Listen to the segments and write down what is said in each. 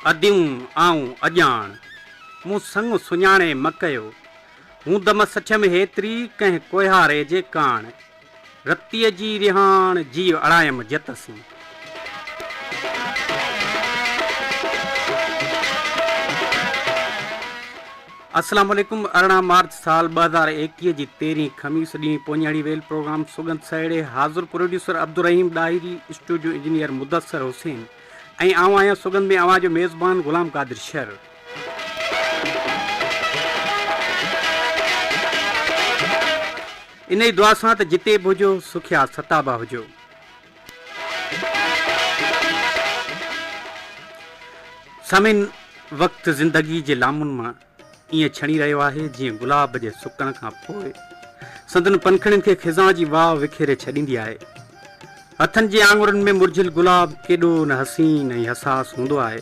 اديون آئون اڄاڻ، مون سڱ سڃاڻي م ڪيو، هوندم سٺيم هيتري، ڪنهن ڪوهياري جي ڪاڻ، رتيء جي رهاڻ، جيء اڙايم جت سين. اسلام عليڪم 18 مارچ سال 2021 جي تيرهين خميس ڏينهن پوڃاڙي ويل پروگرام سڳنڌ سهيڙي حاضر producer Abdulrahim Dahri studio engineer Mudassir Hussain ۽ آئون آهيان سڳنڌ ۾ اوهان جو ميزبان غلام قادر شر. انهي دعا سان ته جتي به هجو سکيا ستابا هجو. سامعين وقت زندگي جي لامن مان ائين ڇڻي رهيو آهي جيئن گلاب جي سڪڻ کان پوء سندن پنکڙين کي خزان جي واء وکيري ڇڏيندي آهي. هٿن جي آڱرين ۾ مرجهيل گلاب ڪيڏو نه حسين ۽ حساس هوندو آهي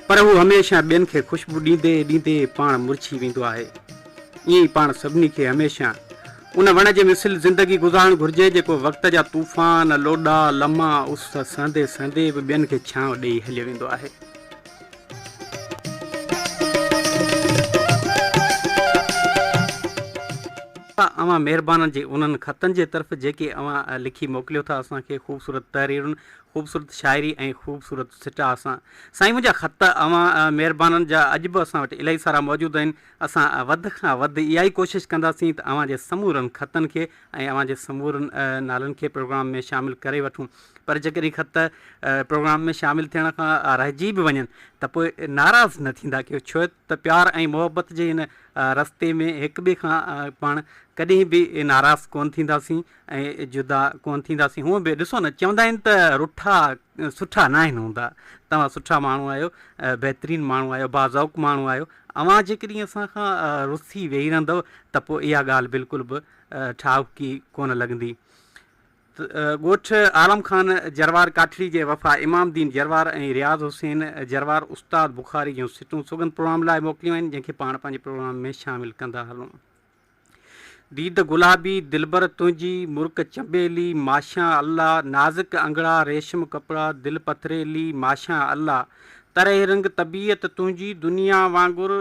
پر هو هميشه ٻين کي خوشبو ڏيندي ڏيندي پاڻ مرجهي ويندو آهي. ائين ئي پاڻ سڀني کي هميشه ان وڻ جي مثل زندگي گذارڻ گهرجي جيڪو وقت جا طوفان، لوڏا، لمحا، اس سهندي سهندي به ٻين کي ڇانو ڏيئي هليو ويندو آهي. اوهان مهربانن جي انهن خطن جي طرف جيڪي اوهان لکي موڪليو ٿا اسان کي خوبصورت تحريرن، خوبصورت شاعري ۽ خوبصورت سٽا سان. سائين منهنجا خط اوهان مهربانن جا اڄ به اسان وٽ الاهي سارا موجود آهن. اسان وڌ کان وڌ اها ئي ڪوشش ڪنداسين ته اوهان جي سمورن خطن کي ۽ اوهان جي سمورن نالن کي پروگرام ۾ شامل ڪري وٺون پر جيڪڏهن خط پروگرام ۾ شامل ٿيڻ کان رهجي به وڃن ته پوء ناراض نه ٿيندا ڪيو ڇو ته پيار ۽ محبت جي هن رستي ۾ هڪ ٻئي کان پاڻ ڪڏهن به ناراض ڪونه ٿينداسين ۽ جدا ڪونه ٿينداسين. هونء به ڏسو نه چوندا آهن ته رٺا سٺا ناهن هوندا. توهان سٺا ماڻهو آهيو، بهترين ماڻهو آهيو، باذوق ماڻهو آهيو. اوهان جيڪڏهن اسان کان رسي ويهي رهندؤ ته پوء اها ڳالهه بلڪل به ٺاهوڪي ڪونه لڳندي. ڳوٺ عالم خان جروار ڪاٺڙي جي وفا امام دين جروار ۽ رياض حسين جروار استاد بخاري جون سٽون سڳنڌ پروگرام لاء موڪليون آهن، جنهن کي پاڻ پنهنجي پروگرام ۾ شامل ڪندا هلون. ديد گلابي دلبر تنهنجي، مرڪ چنبيلي، ماشا الله، نازڪ انگڙا، ريشم ڪپڙا، دل پٿريلي، ماشا الله، طرح رنگ طبيعت تنهنجي، دنيا وانگر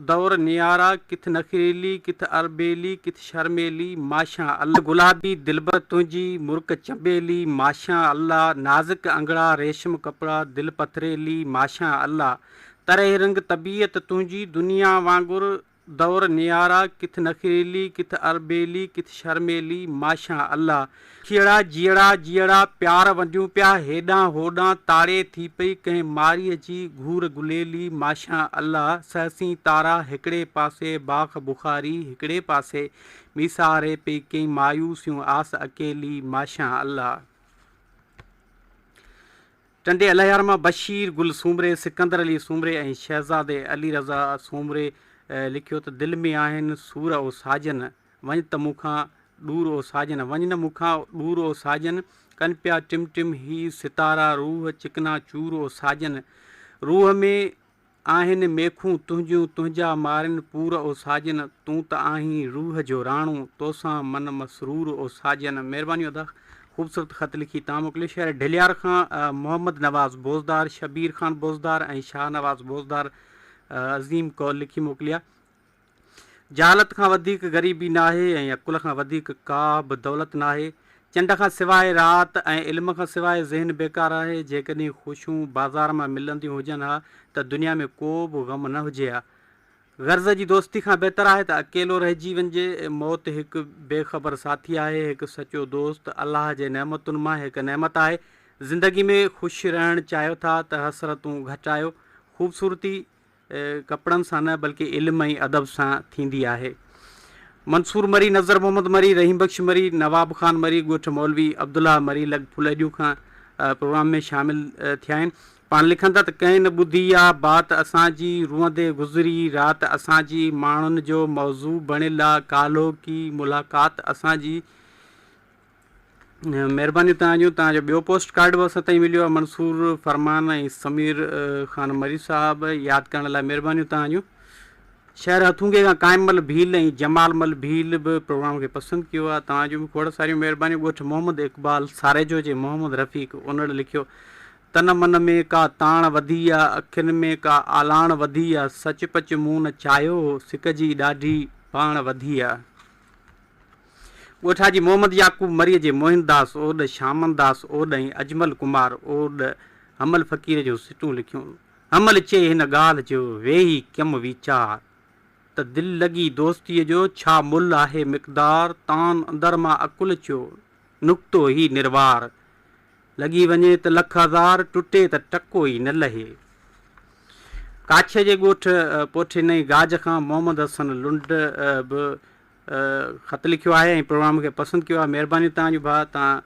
دور نيارا، ڪٿ نخريلي، ڪٿ اربيلي، ڪٿ شرميلي، ماشا الله. گلابي دلبر تنهنجي، مرڪ چنبيلي، ماشا الله، نازڪ انگڙا، ريشم ڪپڙا، دل پٿريلي، ماشا الله، طرح رنگ طبيعت تنهنجي، دنيا وانگر دور نيارا، ڪٿ نخريلي، ڪٿ اربيلي، ڪٿ شرميلي، ماشا الله. کيئڙا جيئڙا جيئڙا، پيار ونڊيون پيا، هيڏانهن هوڏانهن تاڙي ٿي پئي، ڪنهن ماريء جي گهور گليلي، ماشا الله. سهسين تارا هڪڙي پاسي، باک بخاري هڪڙي پاسي، ميساري پئي ڪئين مايوسيون آس اڪيلي، ماشا الله. ٽنڊي الهيار مان بشير گل سومري، سڪندر علي سومري ۽ شهزادي علي رضا سومري لکيو ته دل ۾ آهن سور او ساجن، وڃ ته مون کان ڏور او ساجن، وڃ نه مون کان ڏور او ساجن، ڪن پيا ٽم ٽم هي ستارا روح چڪنا چور او ساجن، روح ۾ آهن ميخون تنهنجون تنهنجا مارين پور او ساجن تون ته آهين روح جو راڻو توسان من مسرور او ساجن مهربانيون ادا خوبصورت خط لکي تان موڪليو شهر ڍليار کان محمد نواز بوزدار شبير خان بوزدار ۽ شاهنواز بوزدار عظيم قول لکي موڪليا. جهالت کان وڌيڪ غريبي ناهي ۽ عقل کان وڌيڪ ڪا به دولت ناهي. چنڊ کان سواء رات ۽ علم کان سواء ذهن بيڪار آهي. جيڪڏهن خوشيون بازار مان ملنديون هجن ها ته دنيا ۾ ڪو به غم نه هجي ها. غرض جي دوستي کان بهتر آهي ته اڪيلو رهجي وڃجي. موت هڪ بي خبر ساٿي آهي، هڪ سچو دوست الله جي نعمتن مان هڪ نعمت آهي. زندگي ۾ خوش رهڻ چاهيو ٿا ته حسرتون گهٽايو. خوبصورتي ڪپڙن سان نه بلڪه علم ۽ ادب سان ٿيندي آهي. منصور مري، نظر محمد مري، رحيم بخش مري، نواب خان مري، ڳوٺ مولوي عبدالله مري لڳ ڦلهڏيون کان پروگرام ۾ شامل ٿيا آهن. پاڻ لکن ٿا ته ڪنهن نه ٻڌي آ بات اسان جي، روئندي گذري رات اسان جي، ماڻهن جو موضوع بڻيل آ ڪالهوڪي ملاقات اسان جي. مهربانيون توهان جون توهان جو ٻيو پوسٽ ڪارڊ به اسان تائين مليو آهي منصور فرمان ۽ سمير خان مري صاحب ياد ڪرڻ لاء مهربانيون توهان جون شهر هٿونگي کان قائم مل ڀيل ۽ جمال مل ڀيل به پروگرام کي پسند ڪيو آهي توهان جون به کوڙ ساريون مهربانيون ڳوٺ محمد اقبال ساريجو جي محمد رفيق انڙ لکيو تن من ۾ ڪا تاڻ وڌي آ، اکين ۾ ڪا آلاڻ وڌي آ، سچ پچ مون نه چاهيو هو، سڪ جي ڏاڍي پاڻ وڌي آ. ڳوٺ حاجي محمد يعقوب مريء جي موهن داس اوڏ، شامن داس اوڏ ۽ اجمل ڪمار اوڏ حمل فقير جون سٽون لکيون. حمل چئي هن ڳالهه جو ويهي ڪيم ويچار، ته دل لڳي دوستيء جو ڇا ملهه آهي مقدار، تان اندر مان عقل چيو، نقطو هي نروار، لڳي وڃي ته لک هزار، ٽٽي ته ٽڪو ئي نه لهي. ڪاڇي جي ڳوٺ پوٺي نئين گاج کان محمد حسن لنڊ به خط لکيو آهي ۽ پروگرام کي پسند ڪيو آهي. مهربانيون توهان جون ڀاء توهان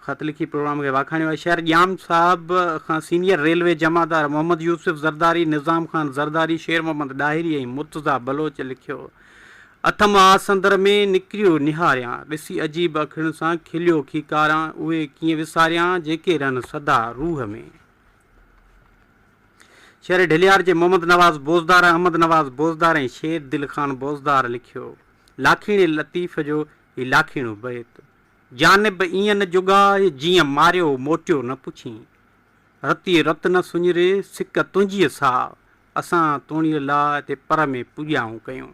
خط لکي پروگرام کي واکاڻيو آهي. شهر ڄام صاحب کان سينيئر ريلوي جمعدار محمد يوسف زرداري، نظام خان زرداري، شير محمد ڏاهري ۽ مرتضيٰ بلوچ لکيو، اٿم آس اندر ۾، نڪريو نهاريان، ڏسي عجيب اکڙين سان، کليو کيڪاريان، اهي ڪيئن وساريان، جيڪي رهن سدا روح ۾. شهر ڍليار جي محمد نواز بوزدار، احمد نواز بوزدار ۽ شير دل خان بوزدار لکيو، لاکيڻي لطيف جو هي لاکيڻو بيت، جانب ايئن نه جڳاء، جيئن ماريو موٽيو نه پڇين. رتيء رت نه سڃري، سڪ تنهنجيء ساء. اسان توڻيء لاء تي پر ۾ پوڄائون ڪيون.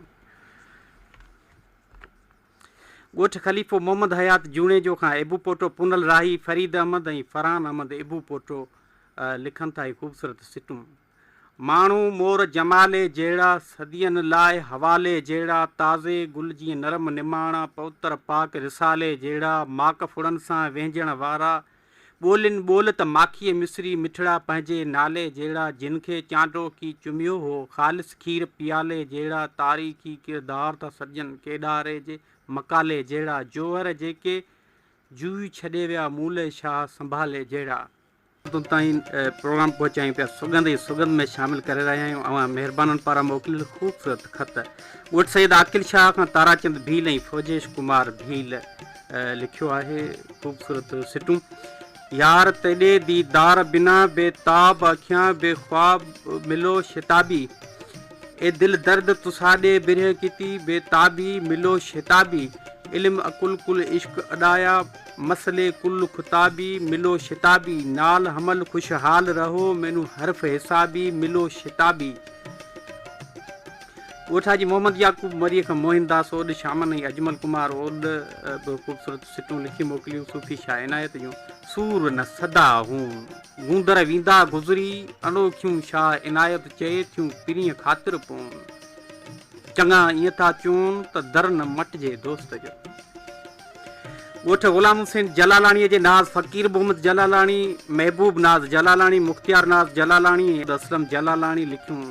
ڳوٺ خليفو محمد حيات جوڻيجو کان ابوپوٽو پونل راهي، فريد احمد ۽ فرحان احمد ابوپوٽو لکن ٿا هي خوبصورت سٽون. ماڻهو مور جمالي جهڙا، صدين لاء حوالي جهڙا، تازي گل جيئن نرم نماڻا، پوتر پاڪ رسالي جهڙا، ماڪ ڦڙن سان وهنجڻ وارا، ٻولين ٻول ته ماکيء مصري مٺڙا پنهنجي نالي جهڙا، جن کي چانڊوڪي چميو هو، خالص کير پيالي جهڙا، تاريخي ڪردار ٿا سڏجن، ڪيڏاري جي مقالي جهڙا، جوهر جيڪي جوئي ڇڏي ويا، مولي شاهه سنڀالي جهڙا. تائين پروگرام پهچايون پيا سڳنڌ ئي سڳنڌ ۾ شامل ڪري رهيا آهيون اوهان مهربانن پاران موڪليل خوبصورت خط ڳوٺ سيد عاقل شاهه کان تاراچند ڀيل ۽ فوجيش ڪمار ڀيل لکيو آهي خوبصورت سٽون يار تيڏي ديدار بنا بي تاب اکيان بي خواب ملو شتابي اي دل درد تساڏي برهه ڪيتي بي تابي ملو شتابي علم عقل ڪل عشق اڏايا مسئلي ڪل خطابي ملو شتابي نال حمل خوشحال رهو مينون حرف حسابي ملو شتابي. ڳوٺ حاجي محمد يعقوب مريء کان موهن داس اوڏ، شامن ۽ اجمل ڪمار اوڏ به خوبصورت سٽون لکي موڪليون. صوفي شاهه عنايت جون سور نه سدا هون، گوندر ويندا گذري، انوکيون شاهه عنايت چئي ٿيون پرينء خاطر پون. چڱا ائين ٿا چون ته در نه مٽجي دوست جو. ڳوٺ غلام حسين جلالاڻيء جي ناز فقير محمد جلالاڻي، محبوب ناز جلالاڻي، مختيار ناز جلالاڻي ۽ اسلم جلالاڻي لکيون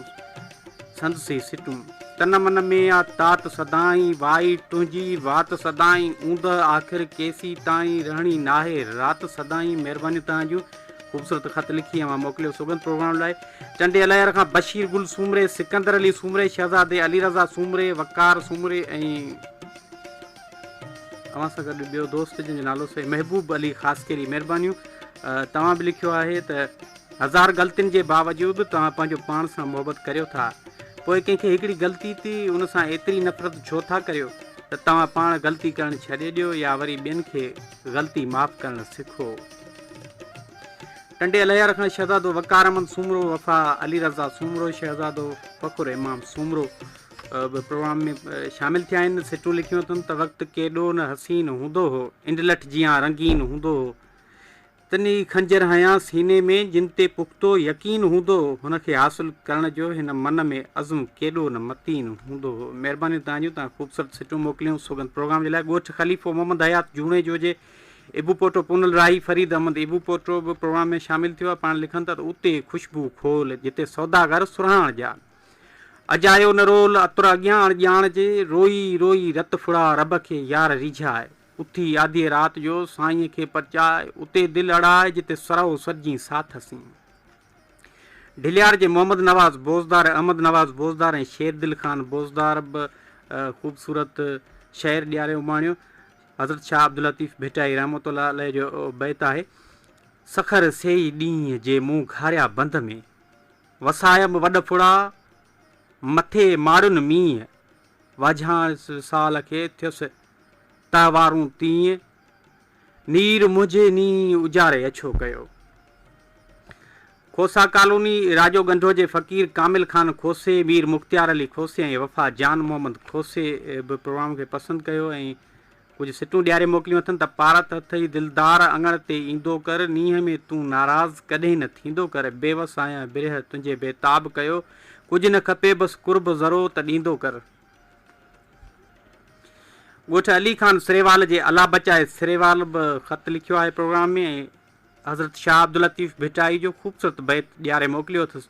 سندس هي سٽون، تن من ۾ آ تات سدائين، وائي تنهنجي وات سدائين، اوندهه آخر ڪيسين تائين، رهڻي ناهي رات سدائين. مهربانيون توهان جون خوبصورت خط لکي اوهان موڪليو سوڳنڌ پروگرام لاء. ٽنڊي الهيار کان بشير گل سومري، سڪندر علي سومري، شهزادي علي رضا سومري، وقار سومري ۽. اوهان سان گڏ ٻيو دوست جنهن جو نالو سي محبوب علي خاصخيلي مهربانيون توهان به لکيو آهي ته هزار غلطين جي باوجود توهان پنهنجو پاڻ سان محبت ڪريو ٿا پوء ڪنهن کي هڪڙي غلطي ٿي ان سان ايتري نفرت ڇو ٿا ڪريو ته توهان پاڻ غلطي ڪرڻ ڇڏي ڏيو يا وري ٻين کي غلطي معاف ڪرڻ سکو. ٽنڊي الهيار کان شهزادو وقار احمد سومرو، وفا علي رضا سومرو، شهزادو فخر امام سومرو به پروگرام ۾ شامل ٿيا آهن. سٽون لکيون اٿن ته وقت ڪيڏو نه حسين هوندو هو، انڊلٺ جيان رنگين هوندو هو. تن ئي خنجر هنيا سيني ۾ جن تي پختو يقين هوندو هو. هن کي حاصل ڪرڻ جو هن من ۾ عزم ڪيڏو نه متين هوندو هو. مهربانيون توهان جون توهان خوبصورت سٽون موڪليون سوڳنڌ پروگرام جي لاء. ڳوٺ خليفو محمد حيات جوڻيجو جي ابوپوٽو پونل راهي فريد احمد ابوپوٽو به پروگرام ۾ شامل ٿيو آهي. پاڻ لکن ٿا ته اتي خوشبو کول جتي سوداگر سرهاڻ جا. اجايو نه رول عطر اڳيان اڻ ڄاڻ جي، روئي روئي رت ڦڙا رب کي يار ريجهاء. اٿي آڌيء رات جو سائينء کي پرچاء، اتي دل اڙاء جتي سرهو سڏجين ساٿ سين. ڍليار جي محمد نواز بوزدار، احمد نواز بوزدار ۽ شير دل خان بوزدار به خوبصورت شعر ڏياري اماڻيو. حضرت شاهه عبداللطيف ڀٽائي رحمة الله عليه جو بيت آهي، سکر سيئي ڏينهن جي مون گهاريا بند ۾. وسايم وڏ ڦڙا، مٿي ماڙين مينهن، واجهاڻس وصال کي، ٿيس تهوارون تيئن، نير منهنجي نينهن، اجاري اڇو ڪيو. کوسا ڪالوني راڄو ڳنڍو جي فقير ڪامل خان کوسي، مير مختيار علي کوسي ۽ وفا جان محمد کوسي به پروگرام کي پسند ڪيو ۽ ڪجهه سٽون ڏياري موڪليون اٿن ته پارت اٿئي دلدار اڱڻ تي ايندو ڪر، نينهن ۾ تون ناراض ڪڏهن نه ٿيندو ڪر، بيوس آهيان برهه تنهنجي بيتاب ڪيو، ڪجهه نه کپي بس قرب ذرو ته ڏيندو ڪر. ڳوٺ علي خان سريوال جي الله بچائي سريوال به خط لکيو آهي پروگرام ۾ ۽ حضرت شاهه عبداللطيف ڀٽائي جو خوبصورت بيت ڏياري موڪليو اٿس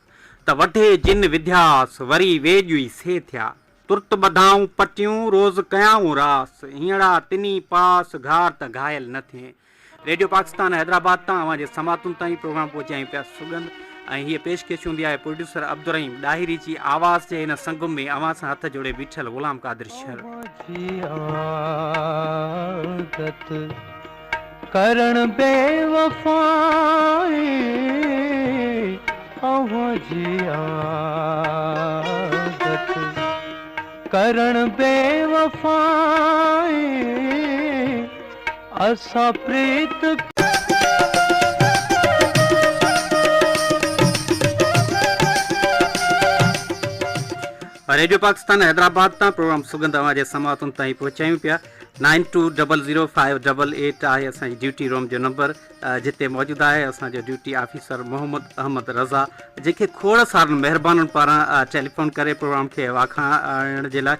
ته وڍي جن وڌياس، وري ويڄ ئي سي ٿيا. ترت ٻڌائون پٽيون، روز ڪيائون راس. هينئڙا تني پاس، گهار ته گهايل نه ٿئين. ريڊيو پاڪستان حيدرآباد تان اوهان جي سماعتن تائين پروگرام پهچايون پيا سڳنڌ ۽ هيء پيشڪش هوندي آهي پروڊيوسر عبدالرحيم ڏاهري جي آواز جي هن سنگم ۾ اوهان سان هٿ جوڙي بيٺل غلام قادر شر. اوهان جي عادت ڪرڻ بي وفائي اوهان جي عادت ڪرڻ بي وفائي اسان پريت. ريڊيو پاڪستان حيدرآباد تان پروگرام سڳنڌ اوهان جي سماعتن تائين پهچايون پيا. Nine two double zero five double eight آهي اسان جي ڊيوٽي روم جو نمبر جتي موجود آهي اسان جو ڊيوٽي آفيسر محمد احمد رضا جنهن کي کوڙ سارن مهربانن پاران ٽيليفون ڪري پروگرام کي واکاڻڻ جي لاء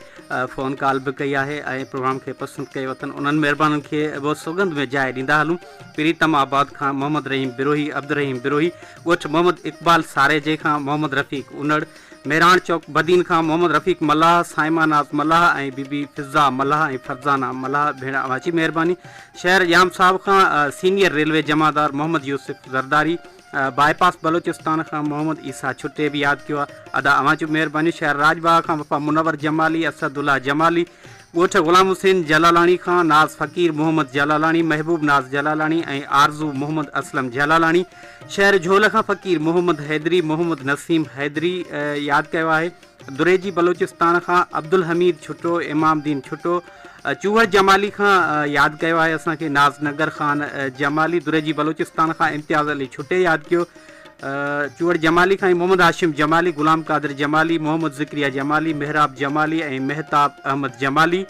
فون ڪال به ڪئي آهي ۽ پروگرام کي پسند ڪيو اٿن انهن مهربانن کي به سوڳنڌ ۾ جاء ڏيندا هلون پريتم آباد کان محمد رحيم بروهي عبدالرحيم بروهي ڳوٺ محمد اقبال ساريجي کان محمد رفيق انڙ ميراڻ چوڪ بدين کان محمد رفيق ملاح، صائمه ناز ملاح ۽ بي بي فضه ملاح ۽ فرزانه ملاح ڀيڻ اوهان جي مهرباني. شهر ڄام صاحب کان سينيئر ريلوي جمعدار محمد يوسف زرداري، باء پاس بلوچستان کان محمد عيسيٰ ڇٽي به ياد ڪيو آهي ادا اوهان جون مهربانيون. شهر راڄ باغ کان وفا منور جمالي، اسد الله جمالي، ڳوٺ غلام حسين جلالاڻي کان ناز فقير محمد جلالاڻي، محبوب ناز جلالاڻي ۽ آرزو محمد اسلم جلالاڻي، شهر جهول کان فقير محمد حيدري، محمد نسيم حيدري ياد ڪيو آهي. دريجي بلوچستان کان عبدالحميد ڇٽو، امام دين ڇٽو، چوهڙ جمالي کان ياد ڪيو آهي اسان کي ناز نگر خان جمالي، دريجي بلوچستان کان امتياز علي ڇٽي ياد ڪيو. چوهڙ جمالي کان محمد هاشم جمالي، غلام قادر جمالي، محمد ذڪريا جمالي، محراب جمالي ۽ مهتاب احمد جمالي.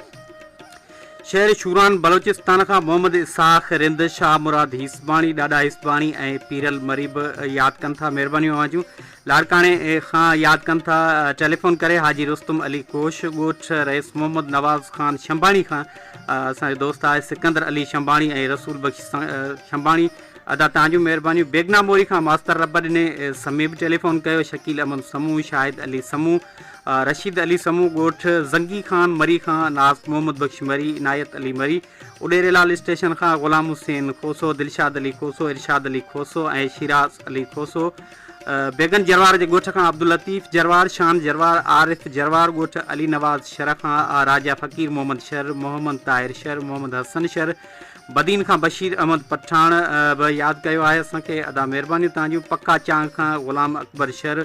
شهر شوران بلوچستان کان محمد اسحاق رند، شاهه مراد هيسباڻي، ڏاڏا هيسباڻي ۽ پيرل مري به ياد ڪن ٿا. مهربانيون اوهان جون. لاڙڪاڻي کان ياد ڪن ٿا ٽيليفون ڪري حاجي رستم علي ڪوش، ڳوٺ رئيس محمد نواز خان شنباڻي کان اسان جو دوست آهي سڪندر علي شنباڻي ۽ رسول بخش شنباڻي. ادا توهان جون مهربانيون. بيگنا موري کان ماستر رب ڏني سمي به ٽيليفون ڪيو، شڪيل احمد سمون، شاهد علي سمون، رشيد علي سمون، ڳوٺ زنگي خان مري کان ناز محمد بخش مري، عنايت علي مري، اڏيري لال اسٽيشن کان غلام حسين کوسو، دلشاد علي کوسو، ارشاد علي کوسو ۽ شيراز علي کوسو، بيگن جروار جي ڳوٺ کان عبداللطيف جروار، شان جروار، عارف جروار، ڳوٺ علي نواز شر کان راجا فقير محمد شر، محمد طاهر شر، محمد حسن شر، بدين کان بشير احمد پٺاڻ به ياد ڪيو آهي اسان کي ادا مهربانيون توهان جون پڪا چانگ کان غلام اڪبر شر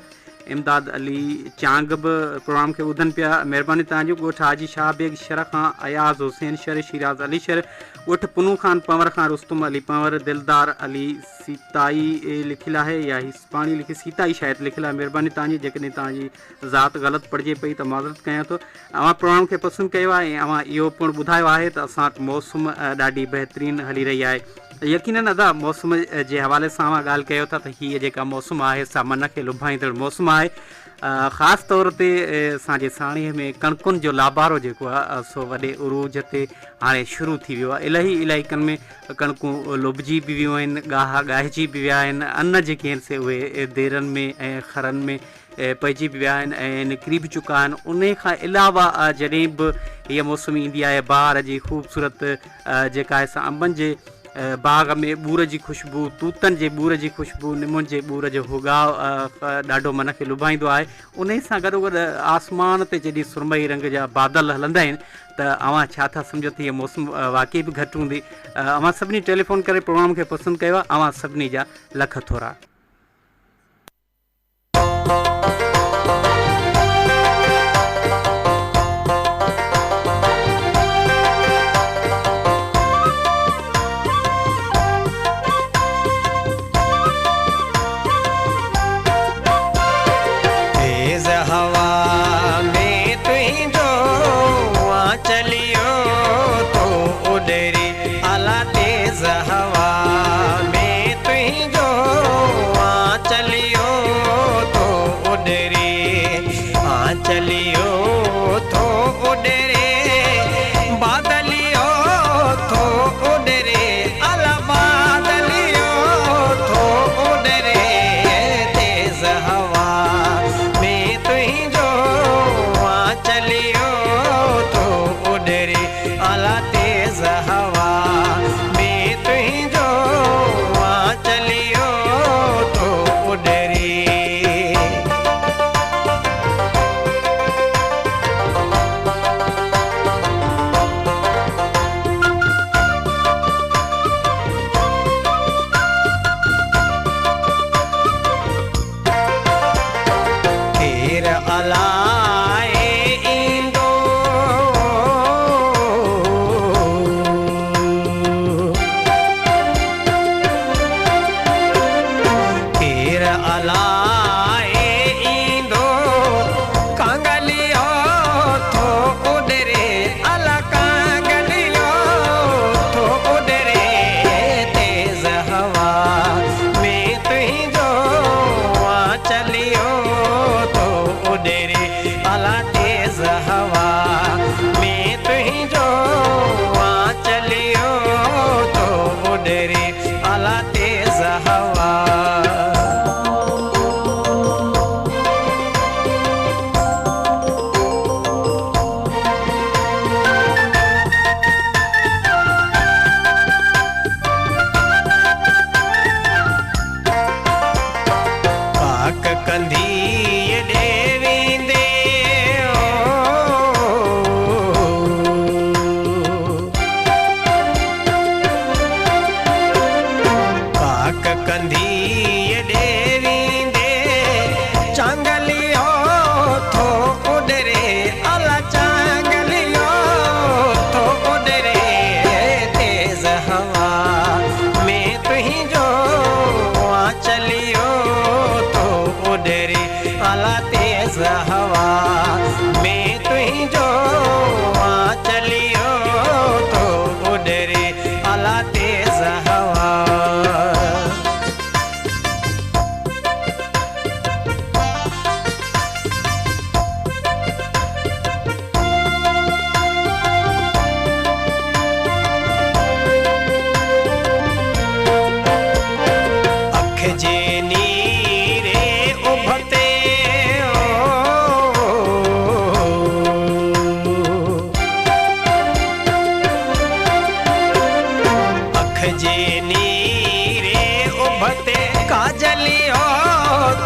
امداد علي چانگ به پروگرام کي ٻڌن پيا مهربانيون توهان جون ڳوٺ حاجي شاهه بيگ شر کان اياز حسين شر شيراز علي شر ڳوٺ پنو خان پنور کان رستم علي پنور دلدار علي سيتائي لکيل آهي يا هيسپاڻي لکي سيتائي شايد لکيل آهي مهرباني توهان جي جيڪڏهن توهان جي ذات غلط پڙهجي پئي ته معذرت ڪيان ٿو. اوهان پروگرام کي پسند ڪيو آهي ۽ اوهان اهو پڻ ٻڌايو آهي ته اسان وٽ موسم ڏاڍي بهترين هلي رهي آهي. يقينن ادا موسم جي حوالي سان اوهان ڳالهه ڪيو ٿا ته هيء جيڪا موسم آهي سا من کي لڀائيندڙ موسم آهي. خاص طور تي اسان جي ساڻيهه ۾ ڪڻڪن جو لابارو جيڪو آهي سو وڏي عروج تي هاڻي شروع ٿي ويو آهي. الاهي علائقن ۾ ڪڻڪون لوبجي به ويون آهن، ڳاها ڳاهجي به ويا آهن، ان جيڪي آهن سي اهي ديرن ۾ ۽ خرن ۾ پئجي به ويا آهن ۽ نڪري به چڪا آهن انهي کان علاوه جڏهن به هيء موسم ايندي آهي بهار جي خوبصورت جيڪا آهي سا انبن جي باغ ۾ ٻور جي خوشبو توتن جي ٻور جي خوشبو نمن جي ٻور جو هڳاء ڏاڍو من کي لڀائيندو آهي انهي سان گڏوگڏ آسمان تي جڏهن سرمئي رنگ جا بادل هلندا آهن ته اوهان ڇا ٿا سمجهو ته هيء موسم واقعي به گهٽ هوندي اوهان سڀني ٽيليفون ڪري پروگرام کي پسند ڪيو آهي اوهان سڀني جا لک ٿورا. الائي ايندو ڪانگليو ٿو اڏري الا ڪانگليو ٿو اڏري تيز هوا ۾ تنهنجو آنچليو ٿو اڏري الا تيز هوا ۾ تنهنجو آنچليو ٿو اڏري الا تيز هوا. ڪاڪ ڪنڌيء ڏي ويندي او. ڪاڪ ڪنڌيء ڏي ويندي چانگليو ٿو اڏري الا چانگليو ٿو اڏري تيز هوا ۾ تنهنجو آنچليو ٿو اڏري الا تيز هوا ۾ تنهنجو آنچليو ٿو اڏري الا تيز هوا. اک جي نيري اڀ تي او. اک جي نيري اڀ تي ڪاجليو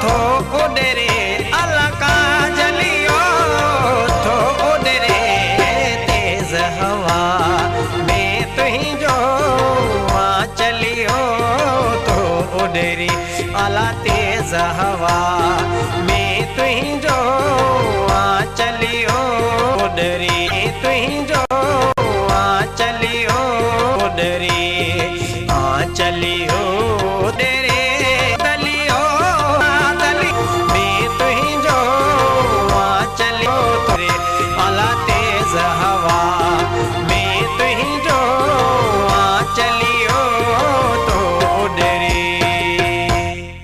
ٿو اڏري الا ڪاجليو ٿو اڏري تيز هوا ۾ تنهنجو آنچليو ٿو اڏري الا تيز هوا ۾ تنهنجو آنچليو اڏري.